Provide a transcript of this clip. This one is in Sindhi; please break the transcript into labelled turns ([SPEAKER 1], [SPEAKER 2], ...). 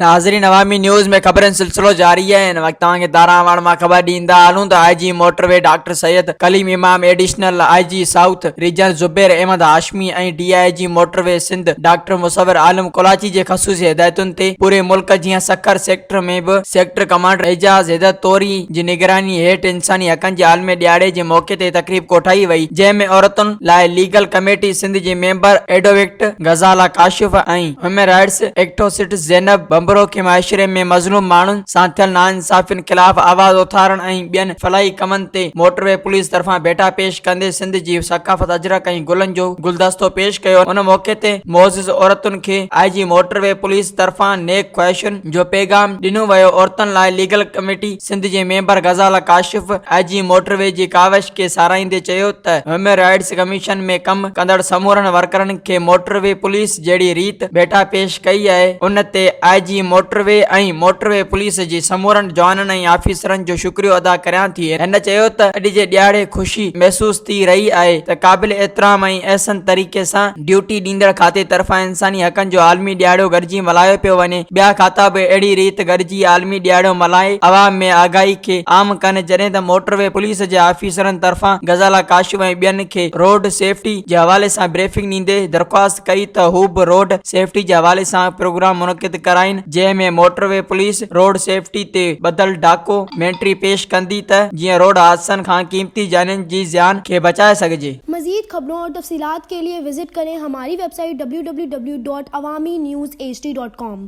[SPEAKER 1] ناظرين عوامي نيوز ۾ خبرن سلسلو جاري آهي هن وقت توهان کي تارانواڙ مان خبر ڏيندا هلون ته I G motorway doctor Syed Kaleem Imam additional I G south region Zubair Ahmed Hashmi ۽ D I G motorway Sindh doctor Musawar Alam Kolachi جي خصوصي هدايتن تي پوري ملڪ جيان سکر سيڪٽر ۾ به سيڪٽر ڪمانڊر اعجاز حيدر طوري جي نگراني هيٺ انساني حقن جي عالمي ڏهاڙي جي موقعي تي تقريب ڪوٺائي وئي جنهن ۾ عورتن لاء ليگل ڪميٽي سنڌ جي member advocate Ghazala Kashif ۽ human rights activist Zainab Bhanbhro کي معاشري ۾ مظلوم ماڻهن سان ٿيل ناانصافين خلاف آواز اٿارڻ ۽ ٻين فلاحي ڪمن تي موٽر وي پوليس طرفان ڀيٽا پيش ڪندي سنڌ جي ثقافت اجرڪ ۽ گلن جو گلدستو پيش ڪيو ان موقعي تي معزز عورتن کي آء جي موٽر وي پوليس طرفان نيڪ خواهشن جو پيغام ڏنو ويو عورتن لاء ليگل ڪميٽي سنڌ جي member Ghazala Kashif I G motorway جي ڪاوش کي ساراهيندي چيو ته هيومن رائيٽس ڪميشن ۾ ڪم ڪندڙ سمورن ورڪرن کي موٽر وي پوليس جهڙي ريت ڀيٽا پيش ڪئي آهي ان تي آء جي motor V ۽ motor V police جي سمورن جوانن ۽ آفيسرن جو شڪريو ادا ڪريان ٿي. هن چيو ته اڄ جي ڏهاڙي خوشي محسوس ٿي رهي آهي ته قابل احترام ۽ احسن طريقي سان ڊيوٽي ڏيندڙ کاتي طرفان انساني حقن جو عالمي ڏهاڙو گڏجي ملهايو پيو وڃي ٻيا کاتا به اهڙي ريت گڏجي عالمي ڏهاڙو ملهائي عوام ۾ آگاهي کي عام ڪن جڏهن ته موٽر وي پوليس جي آفيسرن طرفان غزالا ڪاشف ۽ ٻين کي روڊ سيفٽي جي حوالي سان بريفنگ ڏيندي درخواست ڪئي ته هو به روڊ سيفٽي جي حوالي سان پروگرام منعقد ڪرائين جنهن ۾ motor way police road safety تي ٻڌل ڊاڪو مينٽري پيش ڪندي ته جيئن روڊ حادثن کان قيمتي جانين جي زيان کي بچائي سگهجي.
[SPEAKER 2] مزيد خبرون اور تفصيلات کے لئے وزٽ ڪرين ھماري web site www.awamiNewsHD.com.